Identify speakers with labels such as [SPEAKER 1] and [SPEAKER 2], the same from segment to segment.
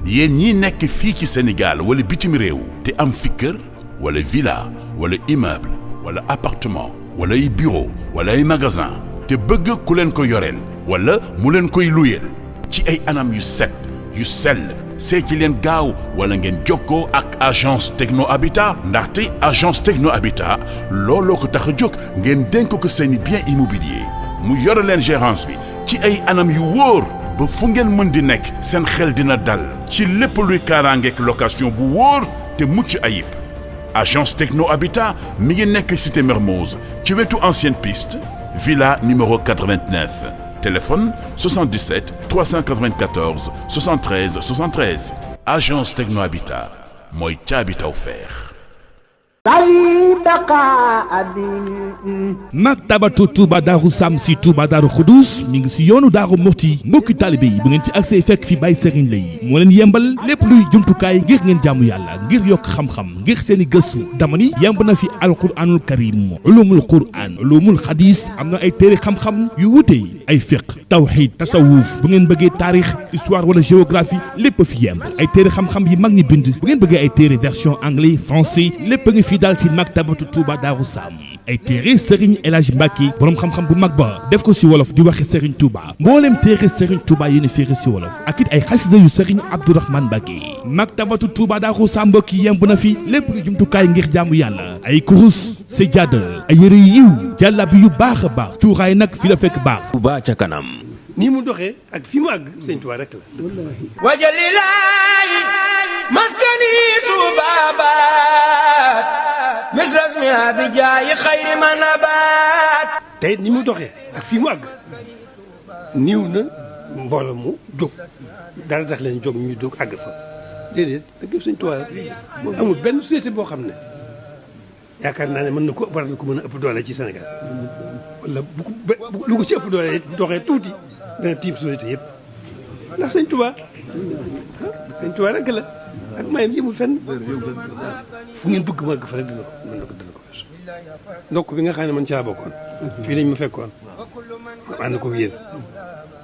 [SPEAKER 1] yéen ñii nekk fii ci Sénégal wala bitim réew te am fi kër wala villa wala immeuble wala appartement wala ay bureau wala ay magasin te bëgg ku leen ko yoreel wala mu leen koy luyeel ci ay anam yu set yu sell see ci leen gaaw wala ngeen jokkoo ak agence Techno Habitat ndaxte agence Techno Habitat looloo ko tax a jóg ngeen dénk ko seeni bien immobilier mu yore leen gérance bi ci ay anam yu wóor ba fu ngeen mën di nekk seen xel dina dal ci lépp luy kaaraangeek location bu wóor te mucc ayib. agence Techno Habitat mi ngi nekk cité Mermoz ci wetu ancienne piste villa numéro 89 téléphone 77 394 73 73 agence Techno Habitat mooy ca Habitat offert.
[SPEAKER 2] Maktabatu Touba Darou Sam si Touba Darou Khoudoss mi ngi si yoonu Darou Mouhty mbokki taalibe yi bu ngeen fi agsee fekk fi Baye Serigne Lay moo leen yembal lépp luy jumtukaay ngir ngeen jaamu yàlla ngir yokk xam-xam ngir seen i gëstu dama ni yemb na fi alquranul karim ulumul quran ulumul hadis am na ay téere xam-xam yu wute ay fiqh tawhid tasawuf bu ngeen bëggee taarix histoire wala géographie lépp fi yemb ay téere xam-xam yi mag ñi bind bu ngeen bëggee ay téere version anglais français lépp ngi fi daal ci Maktabatu Touba Darou Sam ay téere Serigne El Hadj Mbacké borom xam-xam bu mag ba def ko si wolof di waxe Serigne Touba mboolem téere Serigne Touba yéen a féere si wolof ak it ay xasida yu Serigne Abdourahmane Mbacké Maktabatu Touba Darou Sam mbokk yi yemb na fi lépp lu jumtukaay ngir jaamu yàlla ay kurus sajjaada ay yëre yu yiw jàllabi yu baax a baax cuuraay nag fi la fekk baax.
[SPEAKER 3] Touba ca kanam.
[SPEAKER 4] nii mu doxee ak fi mu àgg Sëñ Touba rek la.
[SPEAKER 5] wajalilaayi maskani tuubaabaat misras mi abijaayi xayri manabaat.
[SPEAKER 4] tey ni mu doxee ak fi mu àgg niiw na mbooloo mu jóg dara tax leen jóg ñu jóg àgg fa déedéet dëgg Sëñ Touba amul benn société boo xam ne yaakaar naa ne mën na ko war na ko mën a ëpp doole ci Sénégal wala lu ko ci ëpp doole doxee tuuti dana tiim société yëpp ndax Sëñ Touba rek la ak mayam yëmul fenn fu ngeen bëgg ma àgg fa rek dina ko weesu ndokk bi nga xam ne man caa bokkoon fii lañ ma fekkoon ma ànd ko yéen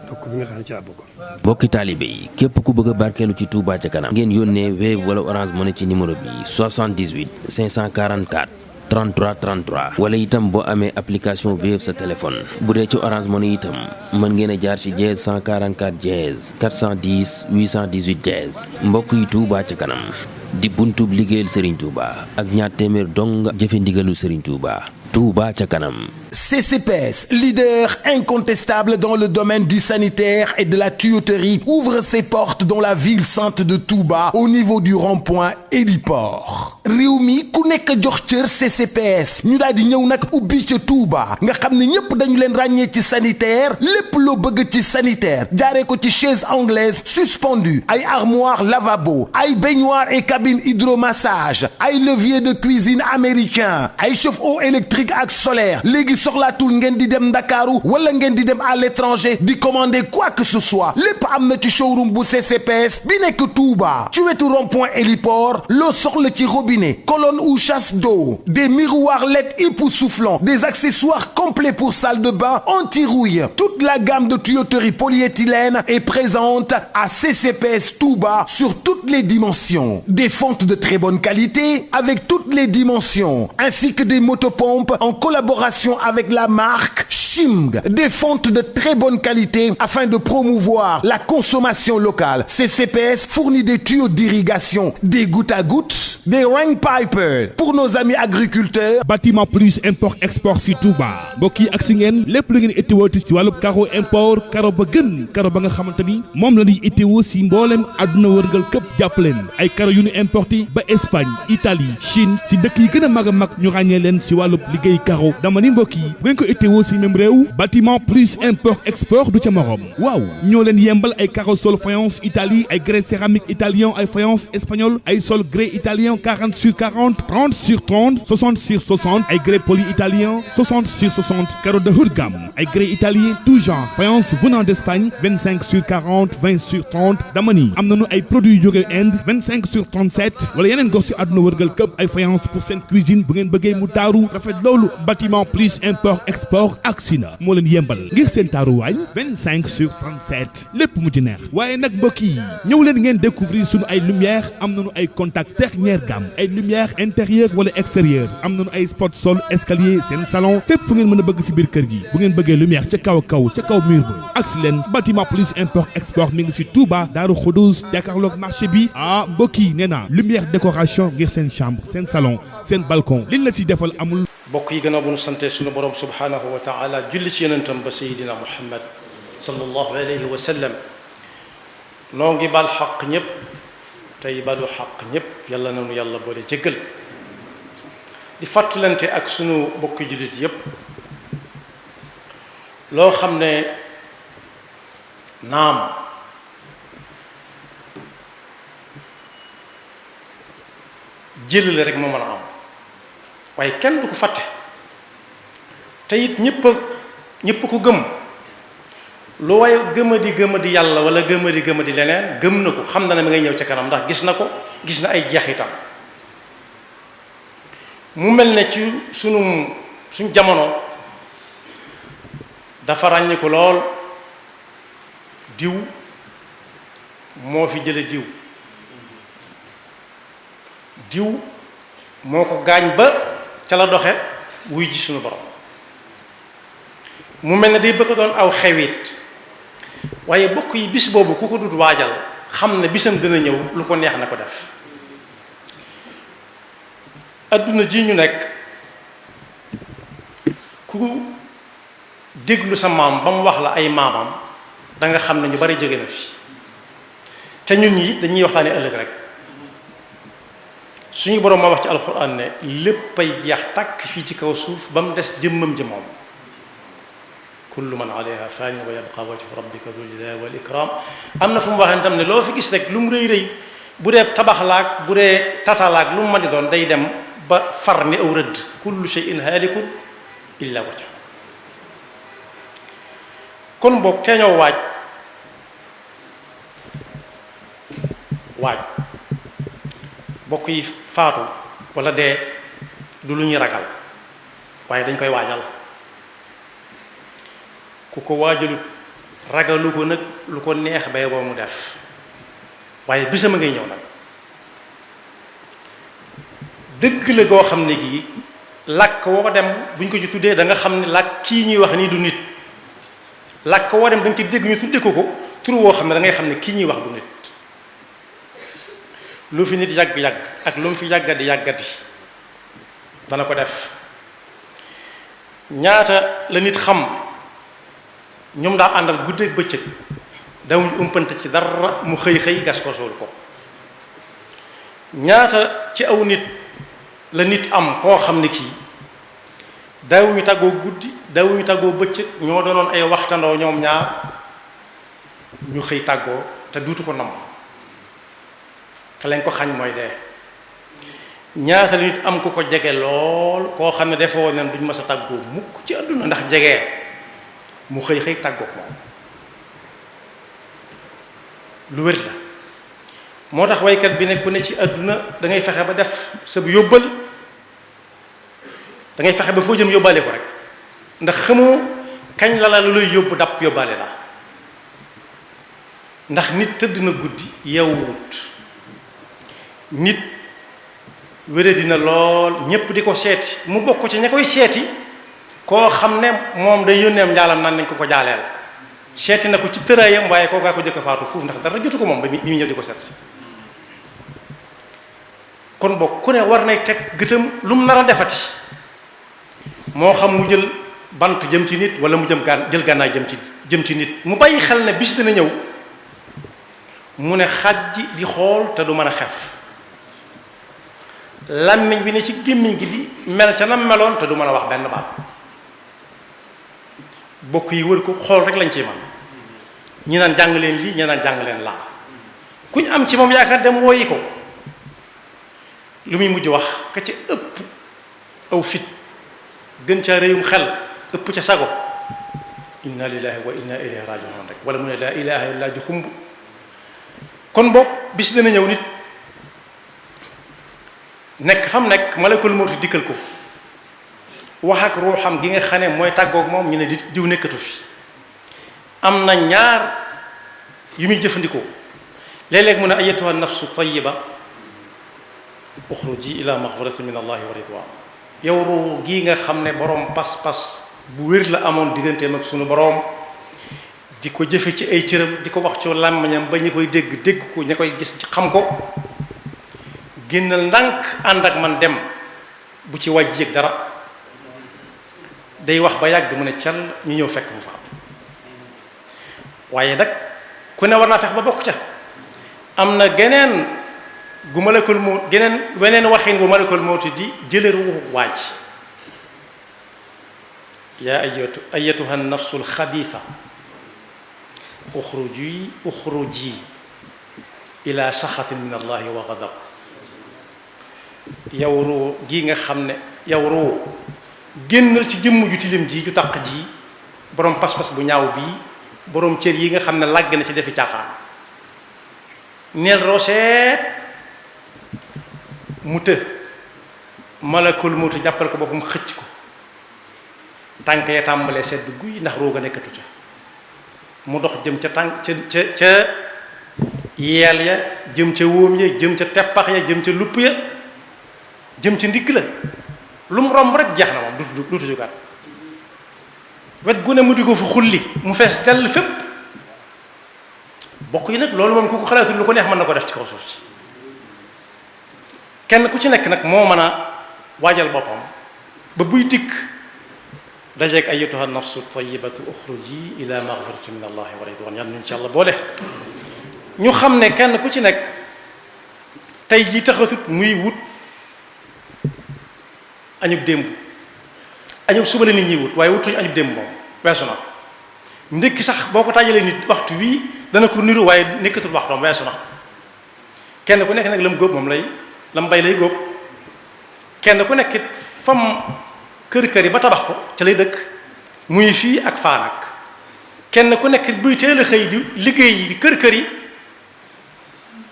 [SPEAKER 4] ndokk bi nga xam ne caa bokkoon.
[SPEAKER 3] mbokki taalibe yi képp ku bëgg a barkeelu ci Touba ca kanam ngeen yónnee Wave wala Orange Money ci numéro bi 78 544 33 33 wala itam boo amee application Wave sa téléphone bu dee ci Orange Money itam mën ngeen a jaar ci dièse 144 dièse 410 818 dièse mbokk yi Touba ca kanam di buntub liggéeyal Serigne Touba ak ñaar téeméer dong jëfe ndigalu Serigne Touba. Touba ca kanam.
[SPEAKER 6] CCPS, leader incontestable dans le domaine du sanitaire et de la tuyauterie, ouvre ses portes dans la ville sainte de Touba au niveau du rond-point Héliport. réew mi ku nekk jox cër CCPS ñu daal di ñëw nag ubbi ca Touba nga xam ne ñëpp dañu leen ràññee ci sanitaire lépp loo bëgg ci sanitaire jaaree ko ci chaise anglaise suspendue ay armoire lavabo ay baignoire et cabine hydromassage ay levier de cuisine américain ay chauffe-eau électrique ak solaire léegi soxlaatul ngeen di dem Ndakaaru wala ngeen di dem à l'étranger di commander quoi que ce soit lépp am na ci showroom bu CCPS bi nekk Touba ci wetu rond-point Héliport loo soxla ci robinet colonne ou chasse d'eau des miroirs LED époustouflants des accessoires complets pour salle de bain anti-rouille toute la gamme de tuyauterie polyéthylène est présente à CCPS Touba sur toutes les dimensions des fontes de très bonne qualité avec toutes les dimensions ainsi que des motopompes en collaboration avec la marque Chimg, des fontes de très bonne qualité afin de promouvoir la consommation locale. CCPS fournit des tuyaux d'irrigation, des gouttes à gouttes, des rain pipers pour nos amis agriculteurs.
[SPEAKER 2] Bâtiment plus import export si Touba mbokk yi ak si ngeen lépp lu ngeen itteewooti si wàllub caro import caro ba gën caro ba nga xamante ni moom la ñuy itteewoo si mboolem àdduna wërngal këpp jàppaleen ay caro yu ñu importé ba Espagne Italie Chine si dëkk yi gën a mag ñu ràññee leen si wàllub liggéey caro dama ni mbokk yi bu ngeen ko itteewoo si même réew bâtiment plus import export du ca morom waaw ñoo leen yembal ay caro sol faïence Italie ay grès céramique italien ay faïence espagnol ay sol grès italien 40 sur 40 30 sur 30 60 sur 60 ay grès poli italien 60 sur 60 carreaux de haut de gamme ay grès italien tout genre faïence venant d'Espagne 25 sur 40 20 sur 30 dama ni am nañu ay produits jóge Inde 25 sur 37 wala yeneen gox si àdduna wërgal këpp ay faïence pour seen cuisine bu ngeen bëggee mu taaru rafet loolu bâtiment plus import export agsi na moo leen yembal ngir seen taaru waañ 25/37 lépp mu ci neex waaye nag mbokk yi ñëw leen ngeen découvrir sunu ay lumière am nañu ay contact dernière gamme ay lumière intérieur wala extérieur am nañu ay spot sol escalier seen salon fépp fu ngeen mën a bëgg si biir kër gi bu ngeen bëggee lumière ca kaw ca kaw mur ba agsi leen bâtiment plus import export mi ngi si Touba Daaru Xudoos jàkkaarloog marché bi mbokk yi nee naa lumière décoration ngir seen chambre seen salon seen balcon liñ la si defal amul.
[SPEAKER 7] mbokk yi gannaaw bu nu sante suñu borom subhanahu wa taala julli ci yonentam ba sayidina muhammad sallallahu alayhi wa sallam noo ngi bal xaq ñëpp tey balu xaq ñëpp yàlla nanu yàlla boole jéggal di fàttalante ak sunu mbokki jullit yëpp loo xam ne naam jël la rek moo mën a am waaye kenn du ko fàtte te it ñëpp ko gëm lu waaye gëmadi yàlla wala gëmadi leneen gëm na ko xam na ne ma ngay ñëw ca kanam ndax gis na ko gis na ay jeexitam mu mel ne ci suñ jamono dafa ràññi ko lool diw moo fi jële diw moo ko gaañ ba ca la doxe wuy ji suñu borom mu mel ne day bëgg a doon aw xewit waaye bokk yi bis boobu ku ko dut waajal xam ne bisam dina ñëw lu ko neex na ko def adduna ji ñu nekk ku déglu sa maam ba mu wax la ay maamam da nga xam ne ñu bari jóge na fi te ñun ñi dañuy waxtaane ëllëg rek suñu borom ma wax ci alxuraan ne léppay jeex tàkk fii ci kaw suuf ba mu des jëmmam ji moom kullu man alayha faanin wa yabqa wajhu rabbika dhul jalali wal ikram am na fu mu waxee tam ne loo fi gis rek lu mu rëy rëy bu dee tabaxlaak bu dee tatalaak lu mu mën di doon day dem ba far ni aw rëdd kullu shay'in haalikun illa wajha kon boog teeñoo waaj bokk yi faatu wala dee du lu ñuy ragal waaye dañ koy waajal ku ko waajalut ragalu ko nag lu ko neex bay boo mu def waaye bisama ngay ñëw nag dëgg la goo xam ne gii làkk woo dem buñ ko ci tuddee da nga xam ne làkk kii ñuy wax nii du nit làkk woo dem da nga ci dégg ñu tudde ko tur woo xam ne da ngay xam ne kii ñuy wax du nit lu fi nit yàgg-yàgg ak lu mu fi yàggati dana ko def ñaata la nit xam ñoom daa àndal guddeeg bëccëg dawuñ umpante ci dara mu xëy gas ko suul ko ñaata ci aw nit la nit am koo xam ne kii daawuñu tàggoo guddi daawuñu tàggoo bëccëg ñoo doonoon ay waxtandoo ñoom ñaar ñu xëy tàggoo te duutu ko nam te leen ko xañ mooy dee ñaata la nit am ku ko jege lool koo xam ne defoo nen duñ mës a tàggoo mukk ci àdduna ndax jege mu xëy tàggoo moom lu wér la moo tax waykat bi ne ku ne ci àdduna da ngay fexe ba def sa bu yóbbal da ngay fexe ba foo jëm yóbbaale ko rek ndax xamoo kañ la lu lay yóbbu dàpp yóbbaale la ndax nit tëdd na guddi yeewut nit wére dina lool ñépp di ko seeti mu bokk ci ña koy seeti koo xam ne moom day yónneem njaalam naan nañ ko jaaleel seeti na ko ci tëraayam waaye kookaa ko jëkk faatu fuuf ndax dara jotu ko moom ba mi ñëw di ko seet kon bokk ku ne war nay teg gëtam lu mu nar a defati moo xam mu jël bant jëm ci nit wala mu jël gànnaay jëm ci nit mu bàyyi xel ne bis dina ñëw mu ne xaj di xool te du mën a xef làmmiñ bi ne ci gémmiñ gi di mel ca nam meloon te du mën a wax benn baat bokk yi wër ko xool rek lañ ci man ñi naan jàng leen lii ñi naan jàng leen laa ku ñu am ci moom yaakaar dem wooyi ko lu muy mujj wax ka ca ëpp aw fit gën ca réyum xel ëpp ca sago inna lillahi wa inna ilayhi raji'un rek wala mu ne laa ilaha illa ji xumb kon boog bis dana ñëw nit nekk fam nekk malakul mawti dikkal ko wax ak ruuxam gi nga xam ne mooy tàggoog moom ñu ne di diw nekkatu fi am na ñaar yu muy jëfandikoo léeg-léeg mu ne ayyatuha nafsu tayyiba uxruji ila maxfirati min allahi wa ridwan yow ruu gii nga xam ne boroom pas-pas bu wér la amoon digganteem ak sunu boroom di ko jëfe ci ay cëram di ko wax ci làmmiñam ba ñi koy dégg ko ña koy gis ci xam ko génnal ndànk ànd ak man dem bu ci wàjj yëg dara day wax ba yàgg mu ne cal ñu ñëw fekk mu fa waaye nag ku ne war naa fex ba bokk ca am na geneen gu malakul mawt weneen waxin gu malakul mawti di jële ruuxu waaj yaa ayyatuha nafsul xabiisa uxruji ila saxatin min allahi wa gadab yow ruu gi nga xam ne yow ruu génnal ci jëmm ju tilim ji ju taq ji boroom pas-pas bu ñaaw bii boroom cër yi nga xam ne làgg na ci defi caaxaan neel roseet mu të malakul mawti jàppal ko boppam xëcc ko tànk ya tàmbalee sedd guy ndax rooga nekkatu ca mu dox jëm ca tànk ca yeel ya jëm ca wóom ya jëm ca teppax ya jëm ca lupp ya jëm ca ndigg la lu mu romb rek jeex na moom duutu jógaat wet gu ne mu di ko fa xulli mu fees dell fépp bokk yi nag loolu moom ku ko xalaatul lu ko neex mën na ko def ci kaw suuf si kenn ku ci nekk nag moo mën a waajal boppam ba buy dikk dajeeg ayyatuha nafsu tayyibatu uxruji ila magfirati min allahi wa ridwan yàlla insha allah boole ñu xam ne kenn ku ci nekk tey jii taxatut muy wut añub démb añub suba la nit ñi wut waaye wutuñu añub démb moom weesu na ndékki sax boo ko tàjjalee nit waxtu wii dana ko niru waaye nekkatul waxtoom weesu na kenn ku nekk nag lam góob moom lay lam bay lay góob kenn ku nekk it fam kër yi ba tabax ko ca lay dëkk muy fii ak faa nag kenn ku nekk buy teel a xëy di liggéey yi di kër yi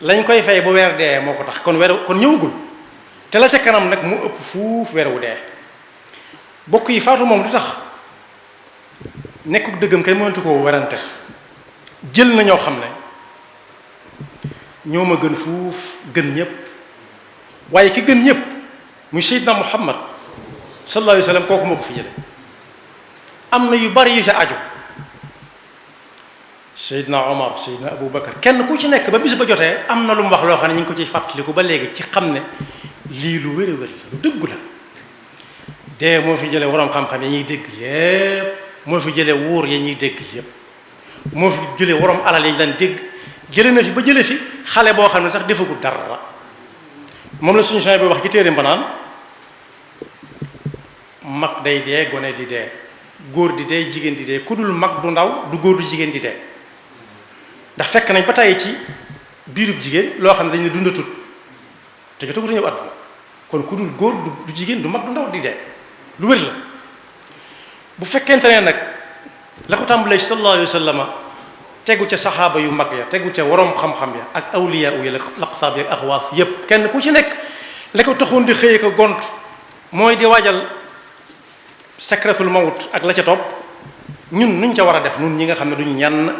[SPEAKER 7] lañ koy fay bu weer dee moo ko tax kon ñëwagul te la ca kanam nag mu ëpp fuuf weer wu dee bokk yi faatu moom lu tax nekkuk dëggam kay mënatu koo werante jël na ñoo xam ne ñoo ma gën fuuf gën ñëpp waaye ki gën ñëpp muy Seydina Muhammad sallallahu alayhi wa sallam kooku moo ko fi jële am na yu bari yu ca aju Seydina Omar Seydina Abou Bakar kenn ku ci nekk ba bis ba jotee am na lu mu wax loo xam ne ñu ngi ko ciy fàttaliku ba léegi ci xam ne lii lu wér a wér lu dëggu la dee moo fi jële waroom xam-xam ya ñuy dégg yépp moo fi jële wóor ya ñuy dégg yépp moo fi jële waroom alal ya ñu daan dégg jële na fi ba jële fi xale boo xam ne sax defagul dara moom la suñu champs bi wax ci téere mbanaan mag day dee gone di dee góor di dee jigéen di dee ku dul mag du ndaw du góor du jigéen di dee ndax fekk nañ ba tàyyi ci biirub jigéen loo xam ne dañu dundatut te jotagut a ñëw àdduna kon ku dul góor du jigéen du mag du ndaw di dee lu wér la bu fekkente ne nag la ko tàmbalee ci sallallahu alayhi wa sallam tegu ca saxaaba yu mag ya tegu ca waroom xam-xam ya ak awliya ya laqtaab ya ak axwaas yépp kenn ku ci nekk la ko taxoon di xëyee ko gont mooy di waajal sakratul mawt ak la ca topp ñun nuñ ca war a def ñun ñi nga xam ne duñ ñan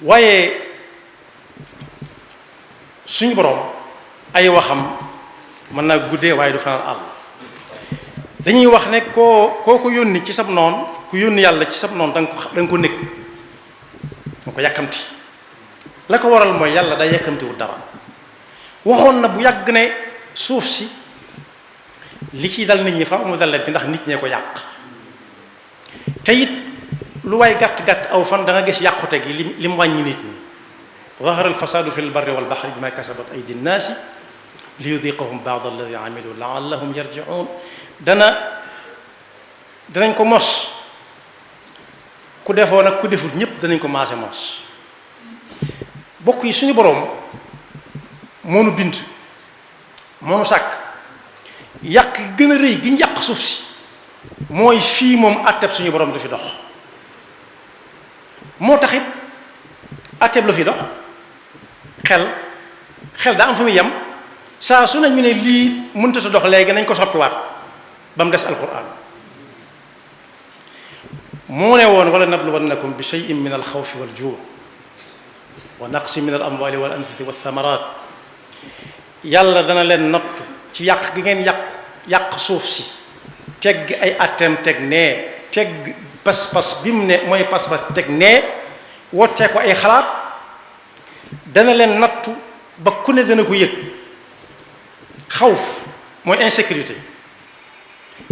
[SPEAKER 7] waaye suñu boroom ay waxam mën naa guddee waaye du fanaan àll dañuy wax ne koo ko yónni ci sab noon ku yónni yàlla ci sab noon da nga ko nekk da nga ko yàkkamti la ko waral mooy yàlla day yàkkamtiwul dara waxoon na bu yàgg ne suuf si li ciy dal nit ñi fa mu dal leen ci ndax nit ñee ko yàq te it lu waay gàtt-gàtt aw fan da nga gis yàqute gi li mu wàññi nit ñi zahara alfasadu fi lbarri walbahri bima kasabat aydi nnaasi li yudiqahum ba'da alladi amilu laallahum yarji'un danañ ko mos ku defoon ak ku deful ñépp danañ ko maase mos bokk yi suñu boroom moo nu bind moo nu sàkk yàq gën a rëy gi ñu yàq suuf si mooy fii moom àtteb suñu boroom du fi dox moo taxit àtteb lu fi dox xel daa am fa muy yem saa su ne ñu ne lii mënta sa dox léegi nañ ko soppiwaat ba mu des alquran moo ne woon wala nabluwannakum bi shay'in min alxawfi waljuu wa naqsi min al amwali wal anfusi wa thamarat yàlla dana leen nattu ci yàq gi ngeen yàq suuf si tegg ay atteem teg nee tegg pas-pas bi mu ne mooy pas-pas teg nee wottee ko ay xalaat dana leen nattu ba ku ne dana ko yëg xawf mooy insécurité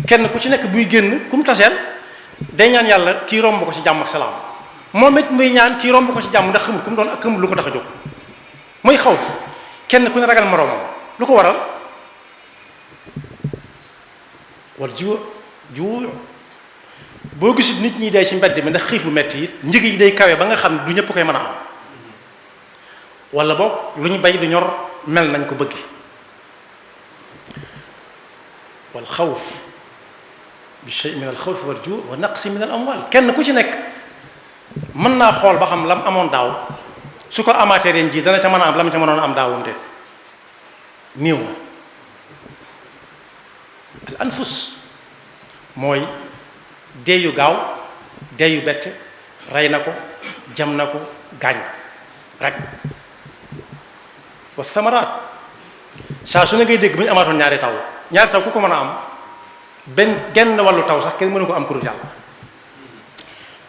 [SPEAKER 7] kenn ku ci nekk buy génn ku mu taseel day ñaan yàlla kii romb ko ci jàmm ak salaam moom it muy ñaan kii romb ko ci jàmm ndax xamul ku mu doon ak xamul lu ko tax a jóg mooy xawf kenn ku ne ragal moroomam lu ko waral wal juu boo gisul nit ñi dee ci mbedd mi ndax xiif bu metti it njëg yi day kawe ba nga xam du ñëpp koy mën a am wala boog lu ñu bay du ñor mel nañ ko bëgg wal xawf bi shay min al xawf wal juu wa naqsi min al amwal kenn ku ci nekk mën naa xool ba xam lam amoon daaw su ko amaatee ren ji dana ca mën a am lam ca mënoon am daawum de néew na al anfus mooy deeyu gaaw deeyu bette rey na ko jam na ko gaañ rek wa samaraat saa su ne ngay dégg bu ñu amaatoon ñaari taw ku ko mën a am genn wàllu taw sax kenn mënu ko am ku dul yàlla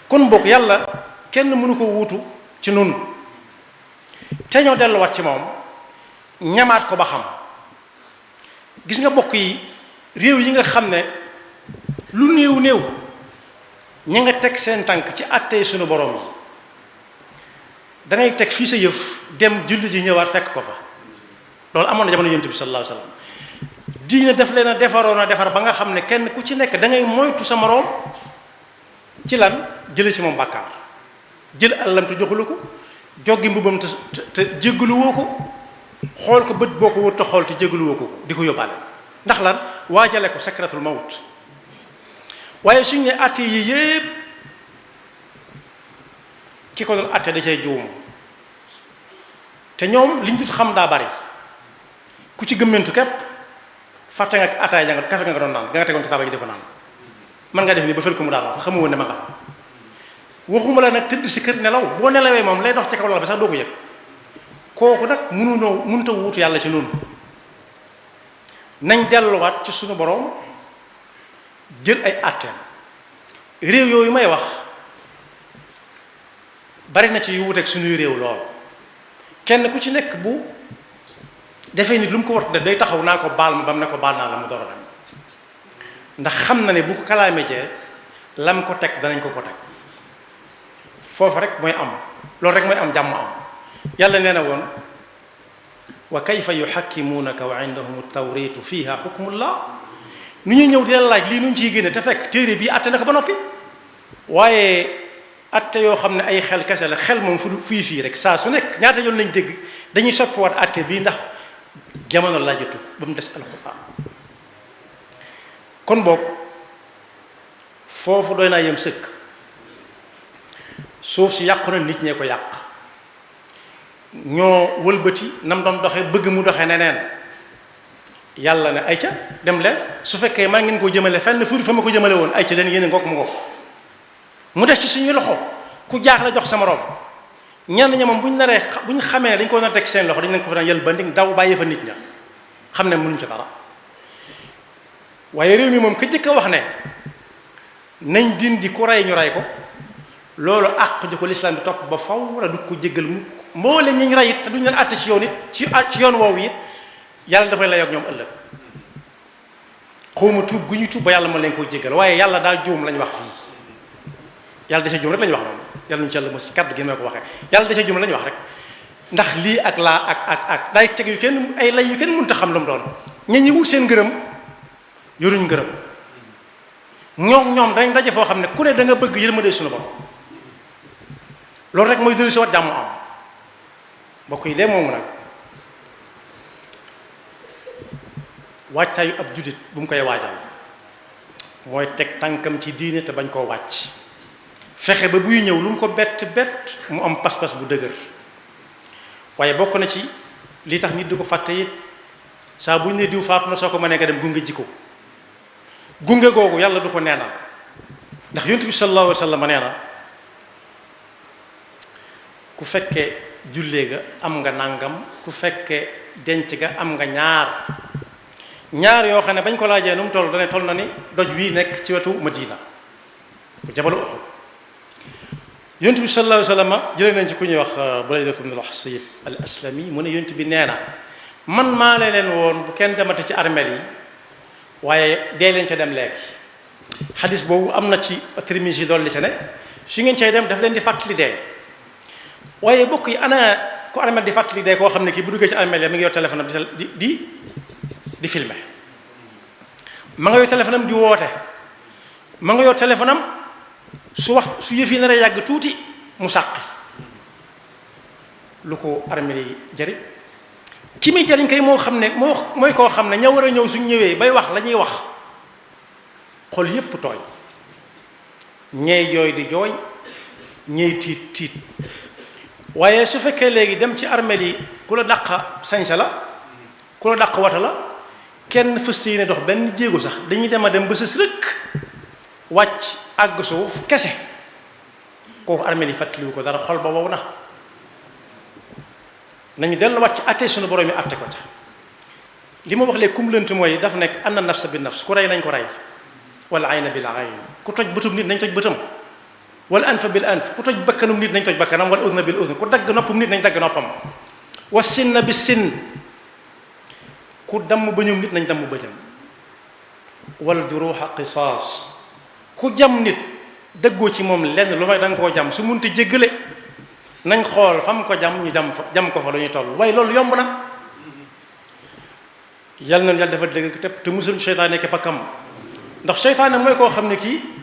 [SPEAKER 7] kon bokk yàlla kenn mënu ko wuutu ci nun te ñoo delluwaat ci moom ñamaat ko ba xam gis nga bokk yi réew yi nga xam ne lu néew ña nga teg seen tànk ci àttee sunu borom yi dangay teg fii sa yëf dem julli ji ñëwaat fekk ko fa loolu amoon na jamono yonent bi sallallahu alayhi wasallam diine def leen a defaroon a defar ba nga xam ne kenn ku ci nekk da ngay moytu sa moroom ci lan jële ci moom bàkkaar jël àllam te joxulu ko joggi mbubam te jéggaluwoo ko xool ko bët boo ko wër te xool te jéggaluwoo ko di ko yóbbaale ndax lan waajale ko sakratul mawt waaye suñ ne àtte yi yépp ki ko doon àtte da cay juum te ñoom liñ dut xam daa bari ku ci gëmmentu képp fàtte nga ataay ja nga kafe nga doon naan nga tegoon ci taabal gi di ko naan man nga def nii ba fël ko mu daal fa xamu woon ne ma nga fa waxuma la nag tëdd si kër nelaw boo nelawee moom lay dox ci kaw lal bi sax doo ko yëg kooku nag mënuta wuutu yàlla ci noonu nañ delluwaat ci suñu boroom jël ay àtteem réew yooyu may wax bari na ci yu wuteeg suñuy réew lool kenn ku ci nekk bu defee nit lu mu ko war def day taxaw naa ko baal ma ba mu ne ko baal naa la mu door a dem ndax xam na ne bu ko kalaamee cee lam ko teg danañ ko teg foofu rek mooy am loolu rek mooy am jàmm am yàlla nee na woon wa kayfa yuhakkimuunaka wa indahum tawritu fiha hukmullah nu ñuy ñëw di la laaj lii nu ñu ciy génne te fekk téere bii atte na ko ba noppi waaye atte yoo xam ne ay xel kese la xel moom fu fii rek saa su nekk ñaata yoon lañ dégg dañuy soppiwaat atte bii ndax jamono laajatu ba mu des alxuraan kon boog foofu doy naa yem sëkk suuf si yàqu na nit ñee ko yàq ñoo wëlbati nam doon doxe bëgg mu doxe neneen yàlla ne ayca dem leen su fekkee maa ngeen koo jëmale fenn fuur fa ma ko jëmale woon ayca leen yéen ngoog mu ngoog mu des ci suñuy loxo ku jaax la jox sa morom ñenn ña moom bu ñu xamee dañ ko nar teg seen loxo dañ leen ko fa daan yël bandi daw bàyyi fa nit ña xam ne mënuñ ci dara waaye réew mi moom ka jëkk a wax ne nañ dindi ku rey ñu rey ko loolu àq ji ko lislaam bi topp ba faw wala du ko jéggal mu moo leen ñu rey it te duñ leen àtte ci yoon it ci yoon woowu it yàlla dafay lay ak ñoom ëllëg xawma tuub gu ñuy tuub ba yàlla mën leen koo jéggal waaye yàlla daa juum lañ wax fii yàlla dese juum rek lañu wax moom yàlla ñu ci yàlla mos kaddu gi ma ko waxee yàlla dese juum lañu wax rek ndax lii ak laa ak day teg yu kenn ay lay yu kenn mënut a xam lu mu doon ña ñi wut seen ngërëm yoruñ ngërëm ñoom dañ daje foo xam ne ku ne da nga bëgg yërmande suñu borom loolu rek mooy dellu si wat jàmm am mbokk yi de moomu nag waajtaayu ab jullit bu mu koy waajal mooy teg tànkam ci diine te bañ koo wàcc fexe ba buy ñëw lu mu ko bett mu am pas-pas bu dëgër waaye bokk na ci li tax nit di ko fàtte it saa bu ñu ne diw faatu na soo ko mënee nga dem gunge ji ko gunge googu yàlla du ko neenal ndax yonent bi sallallahu alayhi wa sallam nee na ku fekkee jullee ga am nga nangam ku fekkee denc ga am nga ñaar yoo xam ne bañ ko laajee nu mu toll dane toll na ni doj wii nekk ci wetu Madina bu jabalu Uhud yonent bi sallallahu alayhi wa sallam jëlee nañ ci ku ñuy wax Buraydatu ibn al-Husayb al-Aslami mu ne yonent bi nee na man maa leen woon bu kenn demate ci armeel yi waaye dee leen ca dem léegi xadis boobu am na ci Tirmisi dolli ca ne su ngeen cay dem daf leen di fàttali dee waaye bokk yi ana ko armeel di fàttali dee koo xam ne kii bu duggee ci armeel ya mi ngi yor téléphone am di filmer ma nga yor téléphone am di woote ma nga yor téléphone am su yëf yi nar a yàgg tuuti mu sàqi lu ko armeel yi jëriñ ki muy jëriñ kay moo xam ne mooy koo xam ne ña war a ñëw suñ ñëwee bay wax la ñuy wax xol yépp tooy ñeey jooy di jooy ñeey tiit waaye su fekkee léegi dem ci armeel yi ku la dàq sañsa la ku la dàq wata la kenn fëste yi ne dox benn jéego sax dañuy dem a dem ba sës rëkk wàcc àgg suuf kese kooku armeel yi fàttaliwu ko dara xol ba wow na nañu delluwaat ci àtte suñu borom yi àtte ko ca li ma wax léegi kum lënt mooy daf nekk anna nafsa bi nafs ku rey nañ ko rey wala ayna bil ayn ku toj bëtum nit nañ toj bëtam wala anfa bil anf ku toj bakkanum nit nañ toj bakkanam wala udna bil udn ku dagg noppum nit nañ dagg noppam wa sinna bi sinn ku damm bëñum nit nañ damm bëñam wal juruha qisaas ku jam nit dëggoo ci moom lenn lu may da nga koo jam su munti jéggale nañ xool fam ko jam ñu jam ko fa lu ñuy toll waaye loolu yomb na yal na yàlla dafa dëgg te musul seytaane nekk pakkam ndax seytaane mooy koo xam ne kii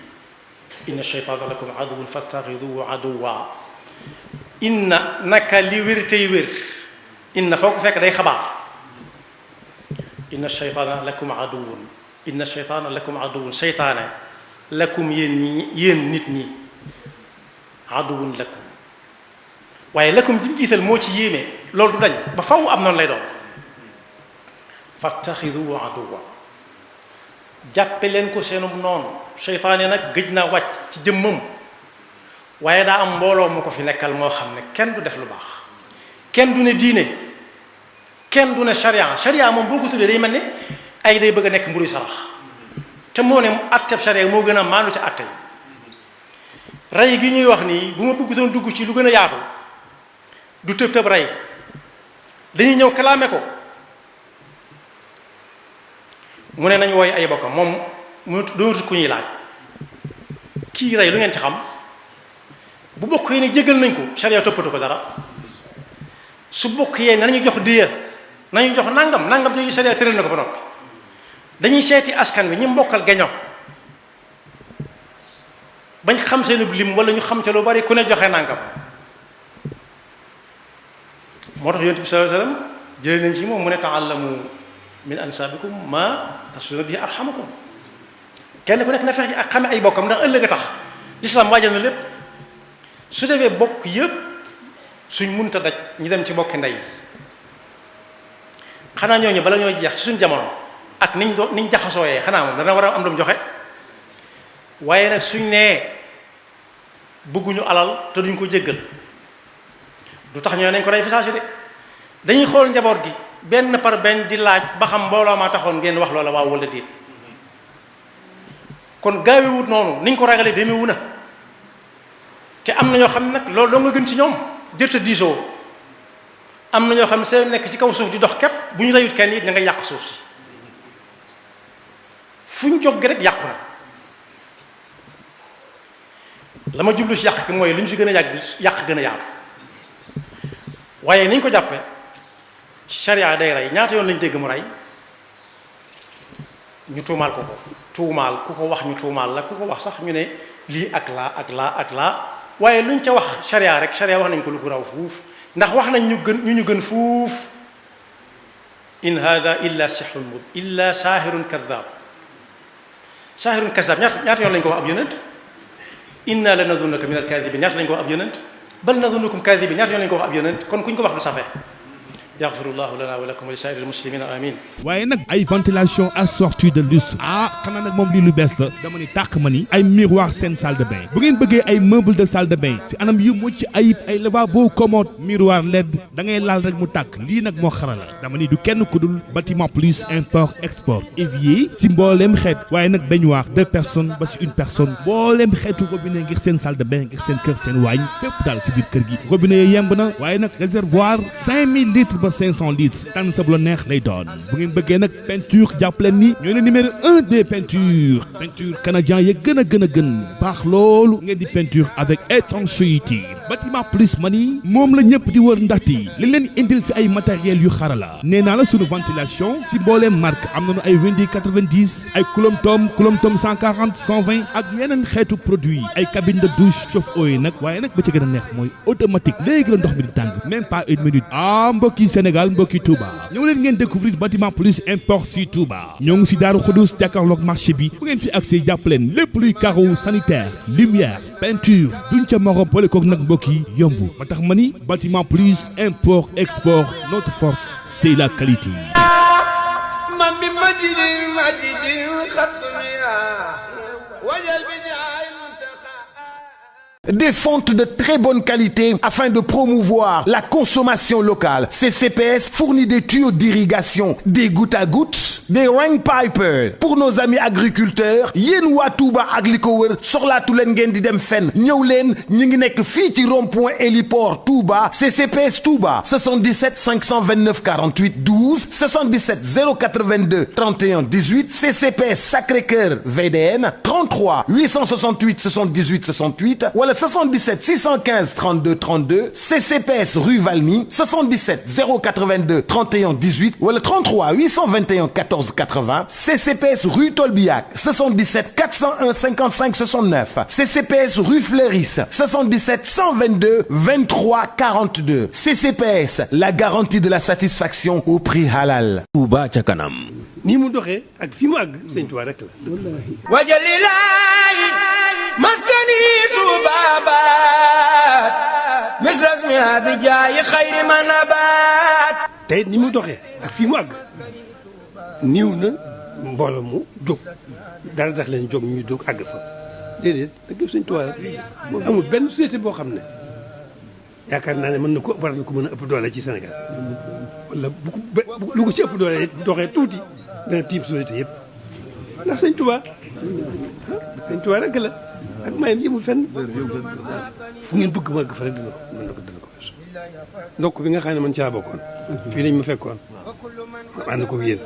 [SPEAKER 7] inna sheytaana lakum aduwwun fattaxiduhu aduwwa inna naka li wér tey wér inna foo ko fekk day xabaar inna sheytaana lakum aduwwun inna sheytaana lakum aduwwun seytaane lakum yéen nit ñi aduwwun lakum waaye lakum ji mu jiital moo ci yéeme loolu du dañ ba faw am noonu lay doon fattaxiduhu aduwwa jàppe leen ko seenum noonu seytaane nag gëj naa wàcc ci jëmmam waaye daa am mbooloo mu ko fi nekkal moo xam ne kenn du def lu baax kenn du ne diine kenn du ne charia moom boo ko tuddee day mel ne ay day bëgg a nekk mburu sarax te moo ne atteb charia moo gën a maandu ci atte yi rey gi ñuy wax nii bu ma bëggutoon dugg ci lu gën a yaatu du tëb rey dañuy ñëw kalaame ko mu ne nañ wooy ay bokkam moom mu doonatut ku ñuy laaj kii rey lu ngeen ci xam bu bokk yi ne jégal nañ ko charia toppatu ko dara su bokk yee nañu jox diya nañu jox nangam te charia tëral na ko ba noppi dañuy seeti askan wi ñi mbokkal geño bañ xam seen lim wala ñu xam ca lu bari ku ne joxe nangam moo tax yonent bi sallallahu alayhi wasallam jëlee nañ ci moom mu ne ta'allamu min ansaabikum ma tasluna bihi arhamakum kenn ku nekk na fexe ak xame ay bokkam ndax ëllëg a tax lislaam waajal na lépp su defee bokk yëpp suñ munta daj ñu dem ci bokki ndey xanaa ñooñu bala ñoo jeex ci suñ jamono ak niñ jaxasooyee xanaa moom dana war a am lu mu joxe waaye nag suñ nee bëgguñu alal te duñ ko jéggal du tax ñoo nañ ko rey fi saa si de dañuy xool njaboot gi benn par benn di laaj ba xam mbooloo maa taxoon ngeen wax loola waaw wala déet kon gaawewut noonu niñ ko ragalee demewu na te am na ñoo xam ne nag loolu doo nga gën ci ñoom jërta diisoo am na ñoo xam ne seen nekk ci kaw suuf di dox képp bu ñu reyut kenn it da nga yàq suuf si fu ñu jóg rek yàqu na la ma jublu si yàq ki mooy lu ñu si gën a yàq gën a yaatu waaye niñ ko jàppe charia day rey ñaata yoon lañ dégg mu rey ñu tuumaal ko tuumaal ku ko wax ñu tuumaal la ku ko wax sax ñu ne lii ak laa waaye luñ ca wax charia rek charia wax nañ ko lu ko raw fuuf ndax wax nañ ñu gën fuuf in hada illa sihrun mubin illa saahirun kadab ñaata yoon lañ ko wax ab yonent inna la nadunnuka min al-kadibin ñaata lañ ko wax ab yonent bal nadunnukum kadibin ñaata yoon lañ ko wax ab yonent kon kuñ ko wax du safe yaxfirullahu lana wa lakum wa li saa'iril muslimina amin.
[SPEAKER 2] waaye nag ay ventilation assortie de lustre xanaa nag moom lii lu bees la dama ni tàq ma ni ay miroir seen salle de bain bu ngeen bëggee ay meuble de salle de bain si anam yu mucc ayib ay lavabo commode miroir LED da ngay laal rek mu tàkk lii nag moo xarala dama ni du kenn ku dul Bâtiment Plus import export évier si mbooleem xeet waaye nag baignoire 2 personnes ba si 1 personne mbooleem xeetu robinet ngir seen salle de bain ngir seen kër seen waañ fépp daal si biir kër gi robinet yi yemb na waaye nag réservoir 5000 litres ba 500 litres tànn sa bu la neex lay doon bu ngeen bëggee nag peinture jàpp leen ni ñooy ne numéro 1 des peintures peinture canadien ya gën a gën baax loolu ngeen di peinture avec étanchéité Bâtiment Plus mani moom la ñëpp di wër ndaxte li leen indil si ay matériels yu xarala nee naa la sunu ventilation si mbooleem marque am nañu ay Windy 90 ay Coulomb 140 120 ak yeneen xeetu produit ay cabine de douche chauffe-eau yi nag waaye nag ba ci gën a neex mooy automatique léegi la ndox mi di tàng même pas une minute mbokki Sénégal mbokki Touba ñëw leen ngeen découvrir Bâtiment Plus import si Touba ñoo ngi si Daaru Xudoos jàkkaarloog marché bi bu ngeen fi accès jàpp leen lépp luy carreau sanitaire lumière peinture duñ ca morom boole koog nag mbokk yi yomb ba tax ma ni Bâtiment Plus import export notre force c'est la qualité.
[SPEAKER 6] Des fontes de très bonne qualité afin de promouvoir la consommation locale. CCPS fournit des tuyaux d'irrigation, des gouttes à gouttes, des rain pipers. Pour nos amis agriculteurs, yéen waa Touba ak li ko wër soxlaatu leen ngeen di dem fenn ñëw leen ñu ngi nekk fii ci rond-point héliport Touba CCPS Touba 77 529 48 12 77 082 31 18 CCPS Sacré-Cœur VDN 33 868 78 68 wala 77 615 32 32 CCPS rue Valmy 77 082 31 18 wala 33 821 14 80 CCPS rue Tolbiac 77 401 55 69 CCPS rue Fleuris 77 122 23 42 CCPS la garantie de la satisfaction au prix halal.
[SPEAKER 3] Touba ca kanam.
[SPEAKER 4] nii mu doxee ak fi mu àgg Sëñ Tuubaa rek la.
[SPEAKER 5] wajalilaayi maskani tuubaabaat misras mi abijaayi xayri ma nabaat.
[SPEAKER 4] tey ni mu doxee ak fi mu àgg niiw na mbooloo mu jóg dara tax leen jóg ñu jóg àgg fa déedéet nag Sëñ Tuubaa amul benn société boo xam ne yaakaar naa ne mën na ko war na ko mën a ëpp doole ci Sénégal wala lu ko ci ëpp doole doxee tuuti danga tiim société yëpp ndax Sëñ Tuubaa rek la ak mayam yëmul fenn fu ngeen bëgg mu àgg fa rek dina ko weesu ndokk bi nga xam ne man caa bokkoon fii lañ ma fekkoon ma ànd ko yéen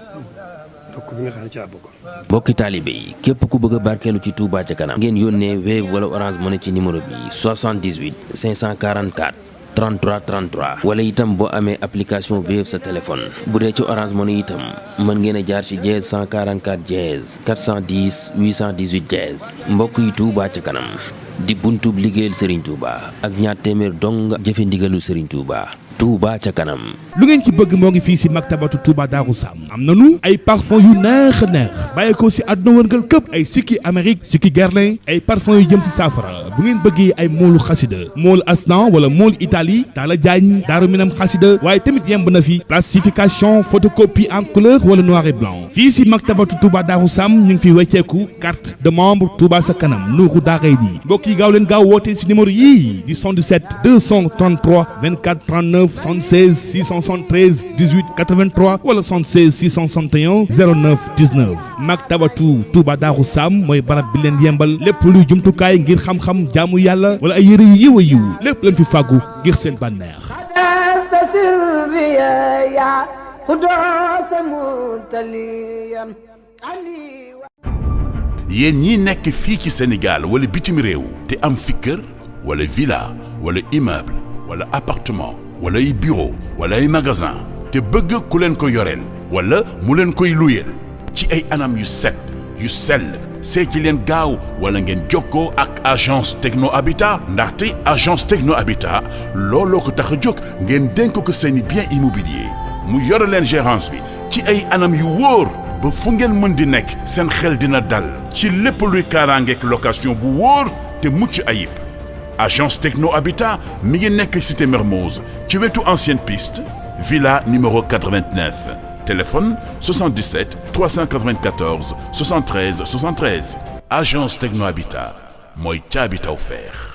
[SPEAKER 4] ndokk bi nga xam ne caa bokkoon.
[SPEAKER 3] mbokki taalibe yi képp ku bëgg a barkeelu ci Touba ca kanam ngeen yónnee Wave wala Orange Money ci numéro bi 78 544 33 33 wala itam boo amee application Wave sa téléphone bu dee ci Orange Money itam mën ngeen a jaar ci dièse 144 dièse 410 818 dièse mbokk yi Touba ca kanam di buntub liggéeyal Serigne Touba ak ñaar téeméer dong jëfe ndigalu Serigne Touba. Touba ca kanam.
[SPEAKER 2] lu ngeen ci bëgg moo ngi fii si maktabatu Touba Darou Sam am nanu ay parfum yu neex a neex bàyyi ko si àdduna wërngal këpp ay sikki Amérique sikki Guerlain ay parfum yu jëm si saafara bu ngeen bëggee ay moolu xasida mool Asnan wala mool Italie Talla Diagne Daaru Minam xasida waaye tamit yemb na fi plastification photocopie en couleur wala noir et blanc fii si maktabatu Touba Darou Sam ñu ngi fi wecceeku carte de membre Touba sa kanam nuuru daaray nii mbokk yi gaaw leen gaaw woote si numéro yii di 77 233 24 39 76 673 18 83 wala 76 661 09 19 maktabatu Touba Darou Sam mooy barab bi leen yembal lépp luy jumtukaay ngir xam-xam jaamu yàlla wala ay yëre yu yiw a yiw lépp lañ fi fàggu ngir seen bànneex.
[SPEAKER 1] yéen ñii nekk fii ci Sénégal wala bitim réew te am fi kër wala villa wala immeuble wala appartement wala ay bureau wala ay magasin te bëgg ku leen ko yoreel wala mu leen koy luyeel ci ay anam yu set yu sell see ci leen gaaw wala ngeen jokkoo ak agence Techno Habitat ndaxte agence Techno Habitat looloo ko tax a jóg ngeen dénk ko seeni bien immobilier mu yore leen gérance bi ci ay anam yu wóor ba fu ngeen mën di nekk seen xel dina dal ci lépp luy kaaraangeek location bu wóor te mucc ayib. agence Techno Habitat mi ngi nekk cité Mermoz ci wetu ancienne piste villa numéro 89 téléphone 77 394 73 73 agence Techno Habitat mooy ca Habitat offert.